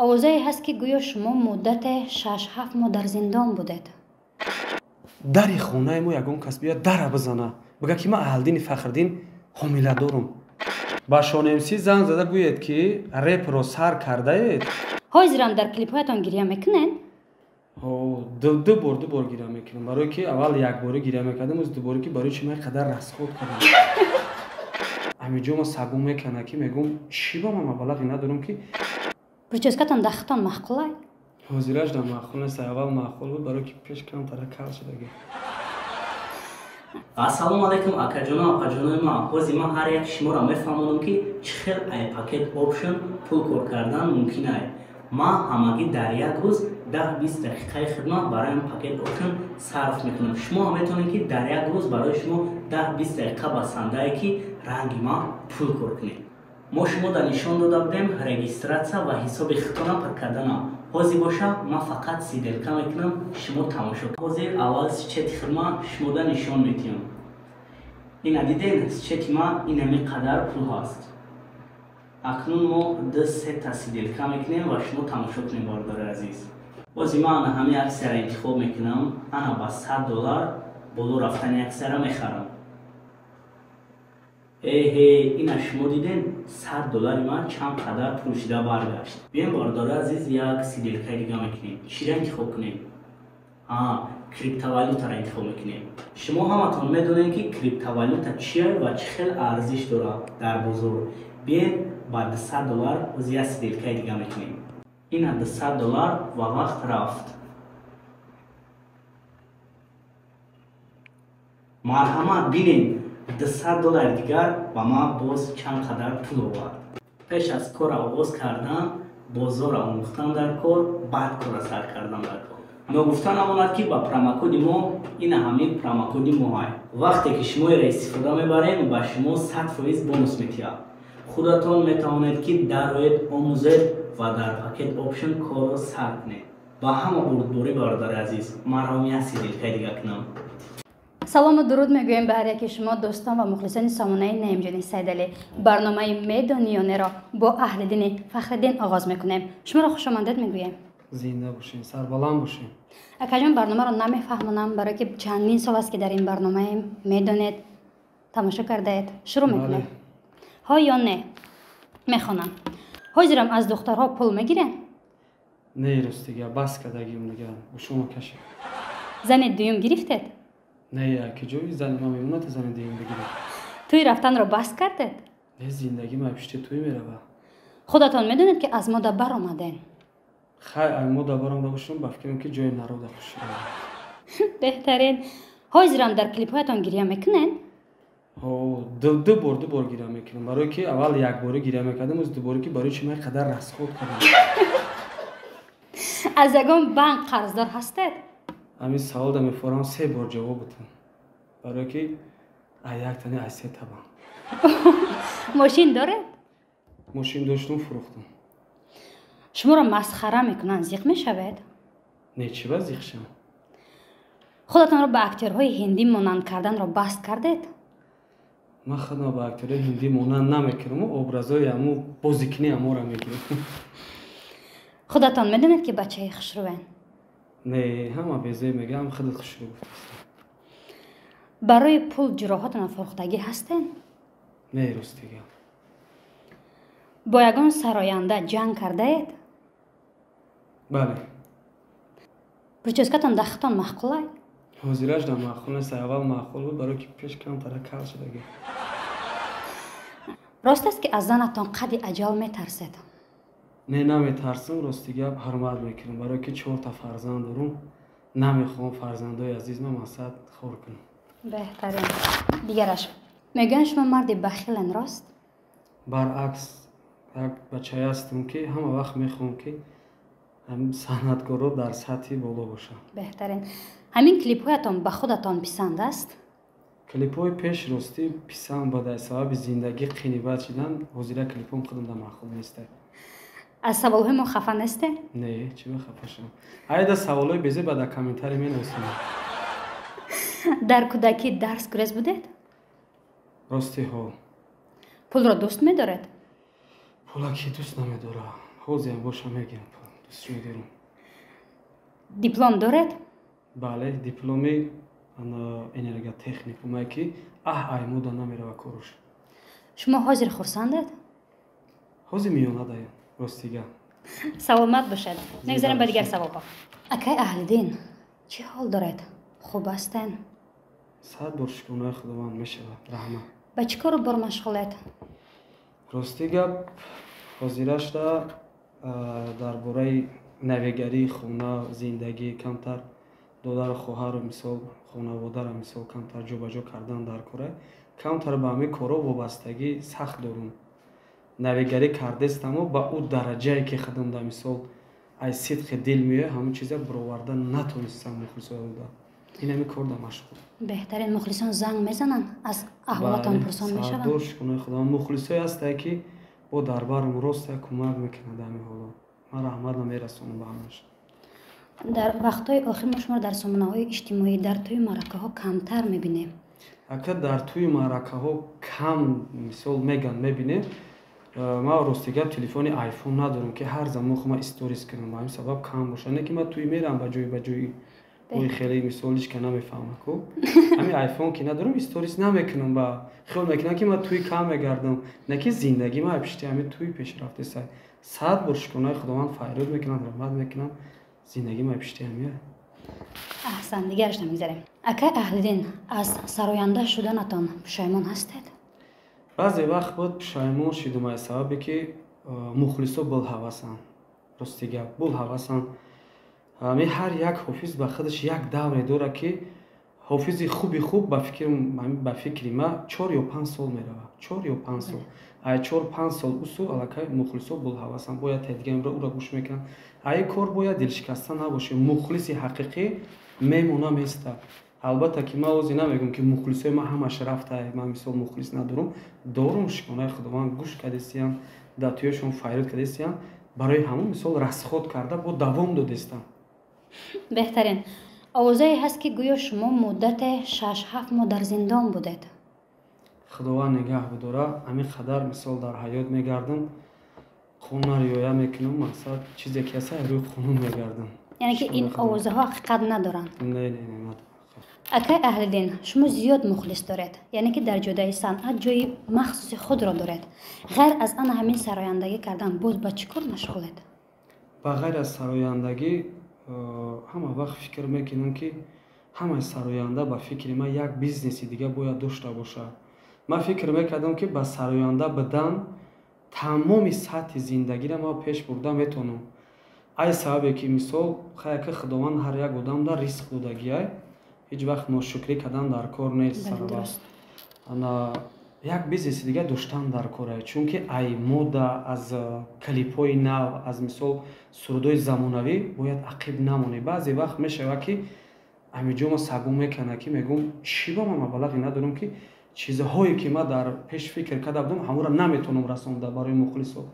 Овозае ҳаст, ки гӯё шумо муддате 6-7 моҳ дар зиндон будед. Дари хонаи мо ягон кас биёяд, дара бизана, бигӯ ки ман Аҳлиддини Фахриддин ҳомила дорум. Ба Шонемсӣ занг зада гӯед, ки репро сар кардаед. Ҳозирам дар клипҳоятон гиря мекунед? Ду бор гиря мекунам, барое ки аввал якбора гиря мекардам, оз дубора ки барои чи ман қадар расход кардам. Ҳаминҷо ма сагум мекана, ки мегӯм, чӣ ба ман маблағе надорам ки. Прическатон дахтон маъқулай? Ҳозираш да маъқул нест, аввал маъқул буд, барое ки пеш камтара кал шудаги. Ассалому алайкум, акаҷону апаҷонои ман. Ҳозир ман ҳар як шуморо мефаҳмонам, ки чӣ хел ай Pocket Option пул кор кардан мумкин ай. Ман ҳамагӣ дар як рӯз 10-20 дақиқаи хидмат барои Pocket Option сарф мекунам. Шумо ҳам метавонед, ки дар як рӯз барои шумо 10-20 дақиқа басандае, ки ранги ман пул кор кунед. Мо шумо дар нишон дода будем регистрация ва ҳисоби хитона пур карданам. Ҳозир боша, ман фақат сделка мекунам, шумо тамошо. Ҳозир аввал счети хидмат шумода нишон медиҳам. Ина диден, счети ман инами қадар пул ҳаст. Акнун мо 2-3 та сделка мекунем ва шумо тамошо кунем, бародари азиз. Ҳозир ман ана ҳамин аксияро интихоб мекунам, ана ба $100 боло рафтани аксияро мехарам. Эҳе, ина шумо диден, $100 ман чанд қадар пул шида баргашт. Биёем, бародари азиз, як сделкаи дига мекунем. Чиро интихоб кунем? Криптовалютаро интихоб мекунем. Шумо ҳаматон медонед, ки криптовалюта чия ва чӣ хел арзиш дорад дар бозор. Биёем, ба $200 оз як сделкаи дига мекунем. Ина $200 ва вақт рафт. Марҳамат, бинед, $200 дигар ба ман боз чанд қадар пул овард. Пеш аз корро оғоз кардан, бозорро омӯхтан дар кор, баъд корро сар кардан дар кор. Ногуфта намонад, ки ба промокоди мо, ина ҳамин промокоди моҳай. Вақте ки шумо инро истифода мебарем, ба шумо 100% бонус метиҳад. Худатон метавонед, ки дароед, омӯзед ва дар Pocket Option корро сар кунед. Ба ҳама бурдборӣ, бародари азиз, ман равом як сделкаи дига кунам. Салому дуруд мегӯем ба ҳар яки шумо, дӯстон ва мухлисони сомонаи Наимҷони Сайдалӣ. Барномаи Медонӣ ё неро бо Аҳлиддини Фахриддин оғоз мекунем. Шуморо хушомадед мегӯем. Зинда бошед, сарбаланд бошед. Акаҷон, барномаро намефаҳмонам, барое ки чандин сол аст, ки дар ин барномаем, медонед, тамошо кардаед. Шурӯъ мекунем. Ҳо ё не? Мехонам. Ҳозирам аз духтарҳо пул мегиред? Не, ростига, бас кардагим дига, шумо кашед. Зани дуюм гирифтед? Не, ки ҷои зани ман мемонад, зани дуюм бигиред. Тӯй рафтанро бас кардед? Не, зиндагӣ ман пишти тӯй мерава. Худатон медонед, ки аз мода баромаден. Хай, аз мода баромада бошам, ба фикрам, ки ҷои народа хушида. Беҳтарин. Ҳозирам дар клипҳоятон гиря мекунед? Ду бор гиря мекунам, барое ки аввал якбора гиря мекардам, оз дубора ки барои чи ман қадар расход кардам. Аз ягон банк қарздор ҳастед? Ҳамин саволда мефорам, 3 бор ҷавоб бутам, барое ки аз як тани аз се табам. Мошин доред? Мошин доштум, фурӯхтам. Шуморо масхара мекунанд, зиқ мешавед? Не, чӣ ба зиқ шавам? Худатонро ба актерҳои ҳиндӣ монанд карданро баст кардед? Ман худам ба актерҳои ҳиндӣ монанд намекунам, образҳои ҳаму бозикунӣ ҳаморо мегирам. Худатон медонед, ки бачаи хушрӯен? Не, ҳама безе мегӯям, худат хушрӯ гуфтаст. Барои пул ҷуроҳатонро фурӯхтагӣ ҳастен? Не, ростига. Бо ягон сароянда ҷанг кардаед? Бале. Прическатон дахтон маъқулай? Ҳозираш да маъқул нест, аввал маъқул буд, барое ки пеш камтара кал шудаги. Рост аст, ки аз занатон қади аҷал метарсед? Не, наметарсам, рости гап, ҳурмат мекунам, барое ки 4 та фарзанд дорум, намехоҳам фарзандои азизма масад хор кунам. Беҳтарин. Дигараш, мегӯянд, шумо марди бахилен, рост? Баръакс, як бачае ҳастам, ки ҳама вақт мехоҳам, ки санъаткоро дар сатҳи боло бошанд. Беҳтарин. Ҳамин клипҳоятон ба худатон писанд аст? Клипҳои пеш, ростӣ, писанд буда, сабаби зиндагӣ қинибат шидан, ҳозира клипҳом худам да маъқул нестад. Аз саволҳои мо хафа несте? Не, чӣ ба хафа шавам? Айда саволҳои безе ба дар комментарий менависам. Дар кӯдакӣ дарс гурез будед? Рости, ҳо. Пулро дӯст медоред? Пула ки дӯст намедорад? Ҳозирам боша мегирам, дӯст медорам. Диплом доред? Бале, дипломи энерготехникумае ки аймода намерава коруш. Шумо ҳозир хурсандед? Ҳозир миёна даем, ростига. Саломат бошед. Мегузарем ба дигар саволҳо. Акай Аҳлиддин, чӣ ҳол доред? Хуб ҳастен? 100 бор шукронаи Худованд, мешавад, раҳмат. Ба чӣ кору бор машғулед? Рости гап, ҳозирашда дар бораи навигарии хона, зиндагӣ, камтар додару хоҳару мисол хонаводаро мисол камтар ҷобаҷо кардан дар кора, камтар ба ҳамин корҳо вобастагӣ сахт дорум. Навигарӣ кардестамо, ба ӯ дараҷае ки худам да мисол ай сидқи дил меояд, ҳамон чиза бароварда натонистам мухлисода. Ин ҳамин кор да машғул. Беҳтарин. Мухлисон занг мезананд, аз аҳволатон пурсон мешаванд? Сардор, шукронаи Худованд, мухлисое ҳастае ки бо дар барам роста кӯмак мекунад ҳамин ҳоло. Ман раҳмат намерасонам ба ҳамаш. Дар вақтҳои охир мо шуморо дар сомонаҳои иҷтимоӣ, дар тӯи маъракаҳо камтар мебинем. Ака, дар тӯи маъракаҳо кам мисол меган мебинем. Ман рости гап телефони айфон надорам, ки ҳар замон худ ман сторис кунам, ба ҳамин сабаб кам бошад. Не ки ман тӯи мерам ба ҷои ба ҷои ой хеле мисол ҳичка намефаҳмам ку. Ҳамин айфон ки надорам, сторис намекунам, ба хиёл мекунам ки ман тӯи кам мегардам. Не ки зиндагӣ ман пишти ҳамин тӯи пешрафтеса. 100 бор шукронаи Худованд, файруд мекунам, раҳмат мекунам. Зиндагӣ ман пишти ҳамин. Аҳсан, дигарашро мегузарем. Акай Аҳлиддин, аз сароянда шуданатон пушаймон ҳастед? Баъзе вақт буд пушаймон шудам аз сабабе ки мухлисо булҳавасанд. Рости гап, булҳавасанд. Ҳамин ҳар як ҳофиз ба худаш як давре дорад, ки ҳофизи хуби хуб ба фикри ман 4 ё 5 сол меравад. 4 ё 5 сол. Ай 4-5 сол усу аллакай мухлисо булҳавасанд, бояд тедигаимро ӯро гӯш мекунанд. Ай кор бояд дилшикаста набошед. Мухлиси ҳақиқӣ мемона места. Албатта ки ман ози намегӯям ки мухлисои ман ҳамаш рафта, ман мисол мухлис надорам. Дорум, шукронаи Худованд, гӯш кардесиям, дар тӯяшон файруд кардесиям, барои ҳамон мисол расход карда бо давом додестам. Беҳтарин. Овозае ҳаст ки гӯё шумо муддате 6-7 моҳ дар зиндон будед. Худованд нигаҳ бидора, ҳамин қадар мисол дар ҳаёт мегардам, қонунро риоя мекунам, мақсад чизе ки ҳаст рӯи қонун мегардам. Яъне ки ин овозаҳо ҳақиқат надоранд? Не, не, не, надоранд. Акай Аҳлиддин, шумо зиёд мухлис доред, яъне ки дар ҷодаи санъат ҷои махсуси худро доред. Ғайр аз ана ҳамин сарояндагӣ кардан боз ба чӣ кор машғулед? Ба ғайр аз сарояндагӣ ҳама вақт фикр мекунам, ки ҳамаи сароянда ба фикри ман як бизнеси дига бояд дошта бошад. Ман фикр мекардам, ки ба сароянда будан тамоми сатҳи зиндагиро ман пеш бурда метавонам. Ай сабабе ки мисол хаяки Худованд ҳар як одамда ризқ додагиай, ҳеҷ вақт ношукрӣ кардан дар кор нест. Ана як бизнеси дига доштан дар кор, чунки ай мода, аз клипҳои нав, аз мисол сурудҳои замонавӣ бояд ақиб намонӣ. Баъзе вақт мешавад ки ҳаминҷо ма сагум мекунад, ки мегӯм чӣ ба ман маблағе надорам, ки чизҳое ки ман дар пеш фикр карда будам, ҳамонро наметавонам расонда барои мухлисо.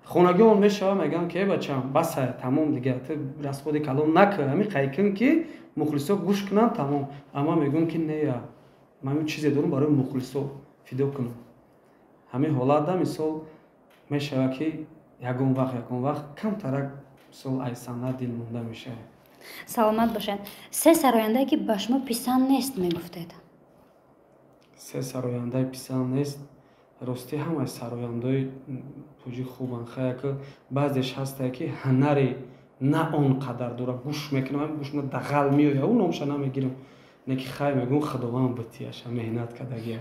Хонагион мешава мегӯям ки э бачам, баса, тамом, дига ту расходи калон накун, ҳамин қайкун ки мухлисо гӯш кунанд, тамом. Амма мегӯям ки не, ман чизе дорам барои мухлисо фидо кунам. Ҳамин ҳолатда мисол мешавад ки ягон вақт камтарак мисол ай санъат дилмонда мешавад. Саломат бошед. 3 сарояндае ки ба шумо писанд нест мегуфтед? 3 сарояндаи писанд нест. Ростӣ ҳамаи сарояндаҳои тоҷик хубанд. Хаяки баъзеш ҳастае ки ҳунари на он қадар дора, гӯш мекунам, гӯш дағал меояд, ӯ номша намегирам. Не ки хай мегӯм Худованд битияша меҳнат кардагия.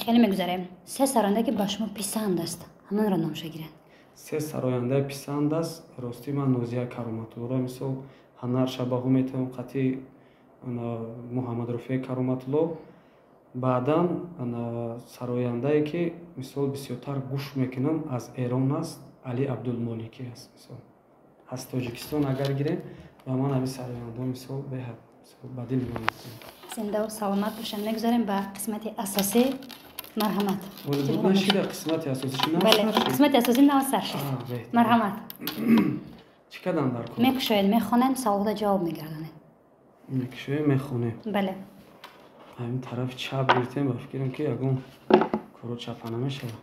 Хеле мегузарем. 3 сарояндае ки ба шумо писанд аст, ҳамонро номша гиред. 3 сарояндаи писанд аст. Ростӣ ман Нозия Кароматуллоро мисол ҳунар шабаҳу метавонам қатъи Муҳаммадрофеи Кароматулло. Баъдан сарояндае ки мисол бисёртар гӯш мекунам аз Эрон аст, Али Абдулмоликӣ аст. Мисол аз Тоҷикистон агар гирем, ба ман ҳамин сарояндаҳо мисол беҳад ба дил меояд. Зиндаву саломат бошанд. Мегузарем ба қисмати асосӣ. Марҳамат. Нашида қисмати асосӣ? Бале, қисмати асосӣ нав сар шуд. Марҳамат. Чӣ кардам дар кор? Мекушоед, мехонем, саволҳо ҷавоб мегардонед. Мекушоем, мехонем. Бале. Ҳамин тарафи чап гирифтем, ба фикрам ки ягон коро чапа намешавад.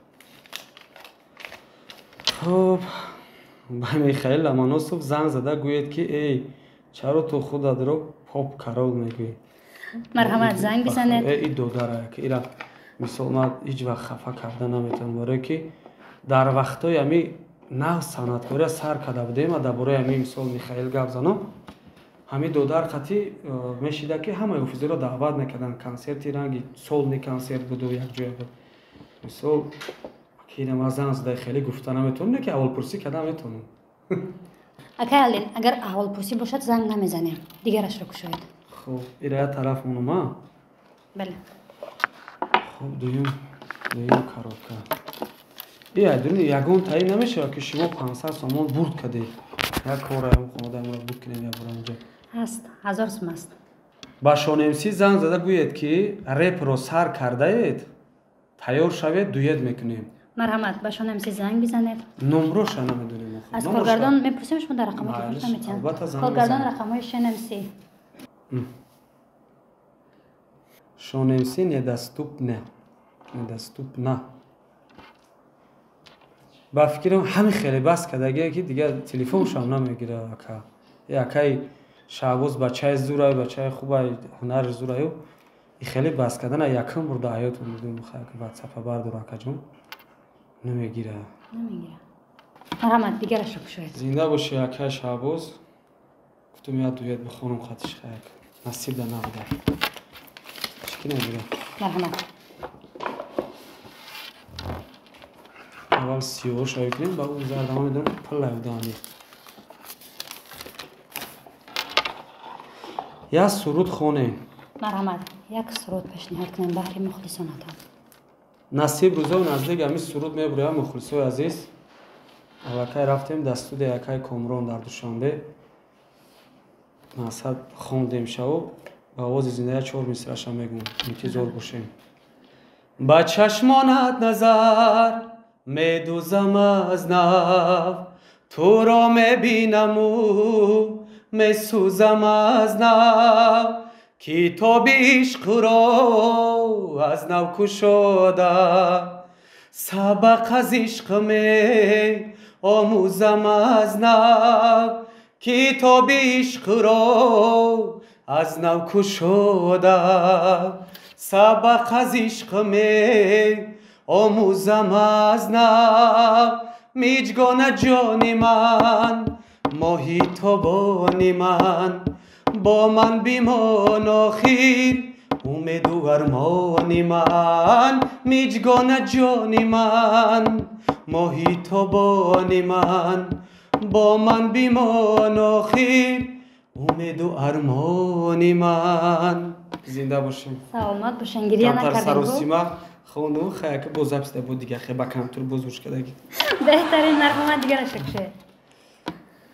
Хуб, Ба Михаил Ломоносов занг зада гӯед, ки эй, чаро ту худатро поп карол мегӯӣ? Марҳамат, занг бизанед. И додара, ки ира мисол ман ҳеҷ вақт хафа карда наметавонам, барое ки дар вақтҳои ҳами нав санъаткория сар карда будем, дар бораи ҳами мисол Михаил гап занам, ҳами додар қатӣ мешида, ки ҳамаи офизеро даъват мекарданд, консерти ранги солни консерт буду якҷоя буд. Мисол ки ина ман занг зада хеле гуфта наметавонам, не ки аҳволпурсӣ карда метавонам. Акай Алдин, агар аҳволпурсӣ бошад, занг намезанем, дигарашро кушоед. Хуб, ира як тараф монум, Бале. Хуб, дуюм коробка. И айдуни ягон таъин намешавад, ки шумо 500 сомон бурд кардед. Як кораам хонадамро бурд кунем, як бора инҷо. Ҳаст, 1000 сум аст. Ба Шонемсӣ занг зада гӯед, ки репро сар кардаед, тайёр шавед, дует мекунем. Марҳамат, ба Шонемсӣ занг бизанед. Номроша намедонем. Аз коргардон мепурсем, шумо дар рақамҳои телефоншон метиҳанд. Коргардон рақамҳои Шонемсӣ. Шонемсӣ недоступна. Недоступна. Ба фикрам ҳамин хеле бас кардагие, ки дигар телефоншам намегира ака. Акай Шаҳбоз бачаи зурай, бачаи хубай, ҳунари зураю. И хеле бас кардана якум бор дар ҳаётам дидам, ватсапа бардор акаҷон. Намегира. Намегира. Марҳамат, дигарашро кушоед. Зинда бошӣ, акай Шаҳбоз. Гуфтам як дует бихонам хатиш хаяк. Насиб да набуда. Чӣ ки намегира? Марҳамат. Аввал сиёҳ шавӣ кунем, ба ӯ зардама медонам пулай удани. Як суруд хонем. Марҳамат, як суруд пешниҳод кунем баҳри мухлисонатон. Насиб рӯзои наздик ҳамин суруд мебуроям, мухлисои азиз. Аллакай рафтем дар студияи акай Комрон дар Душанбе. Мақсад хондем шаву ба овози зиндая 4 мисраша мегӯм. Интизор бошем. Ба чашмонат назар медузам аз нав, туро мебинаму месӯзам аз нав, китоби ишқро аз нав кушода, сабақ аз ишқ меомӯзам аз нав, китоби ишқро аз нав кушода, сабақ аз ишқ меомӯзам аз нав. Миҷгона ҷони ман, моҳи тобони ман, бо ман бимон охир, умеду армони ман. Миҷгона ҷони ман, моҳи тобони ман, бо ман бимон охир, умеду армони ман. Зинда бошем. Саломат бошен. Гиря накардем. Саросима хондум, хаяка боз запис да буд дига, хе ба компютер боз гӯш кардаги. Беҳтарин, марҳамат, дигарашро кушоед.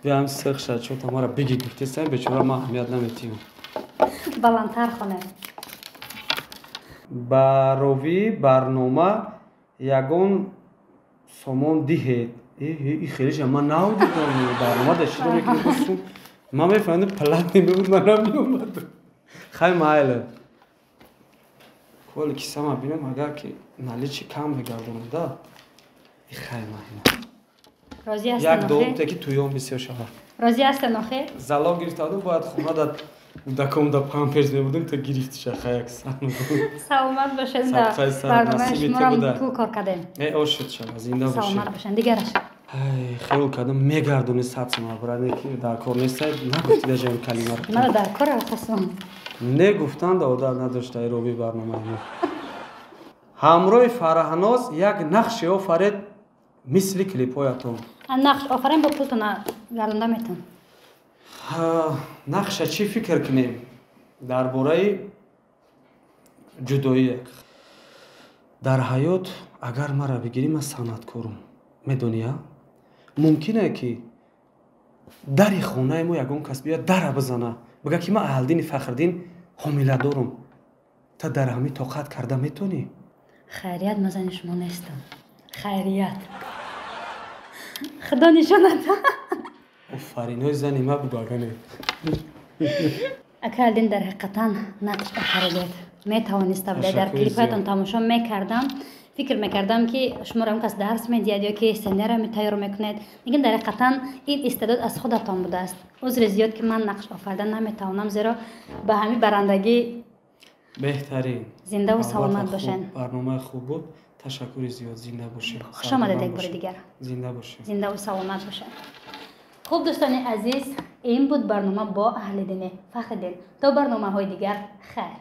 Биям сих шад, чо тамара биги гуфтесам, бечора ман аҳамият наметиҳам. Баландтар хонед. Ба ровии барнома ягон сомон диҳед. И хелеша ман навдидам, барнома да широ мекунем. Ман мефаҳмидам платный мебуд, ман намеомадам. Хай майле. Коли кисама бинам, агар ки наличи кам мегардонам да. И хай майла. Розӣ ҳастен? Як дуомте ки туём бисёр шавад. Розӣ ҳастен охир? Залог гирифта будам, бояд хона да кӯдаком да памперс мебудем, та гирифтиша хаяк сан. Саломат бошед, да барномаи шуморо пул кор кардем. Э, ошуд шава, зинда бошед. Саломат бошед. Дигараш. Ай, хиёл кардам мегардони 100 сом, брат, ки дар кор нестай, нагуфти даже ин калимаро. Мара дар кор ҳастам. Не гуфтан да одат надошта роби барномаи мо. Ҳамроҳи Фараҳноз як нақше офаред мисли клипҳоятон. Нақш офарем бо пултон гардонда метавон. Нақша чӣ фикр кунем дар бораи ҷудоӣ? Дар ҳаёт агар мара бигирӣ, ман санъаткорум, медонӣ, а? Мумкине ки дари хонаи мо ягон кас биёяд, дара бизана, бигӯяд ки ман Аҳлиддини Фахриддин ҳомиладорум. Та дар ҳамин тоқат карда метавонӣ? Хайрият, ман зани шумо нестам. Хайрият. Худо нишонат. Офаринҳои зани ма бугу ага не. Ака Алдин, дар ҳақиқатан нақш офаридед. Метавониста будед, дар клипҳоятон тамошо мекардам. Фикр мекардам, ки шуморо он кас дарс медиҳад ё ки сценария тайёр мекунед, лекин дар ҳақиқатан ин истеъдод аз худатон будааст. Узри зиёд, ки ман нақш офарда наметавонам, зеро ба ҳамин барандагӣ. Беҳтарин. Зиндаву саломат бошед. Барномаи хуб буд, ташаккури зиёд, зинда бошед. Хуш омадед як бори дигар. Зинда бошед. Зиндаву саломат бошед. Хуб, дӯстони азиз, ин буд барнома бо Аҳлиддини Фахриддин. То барномаҳои дигар, хайр.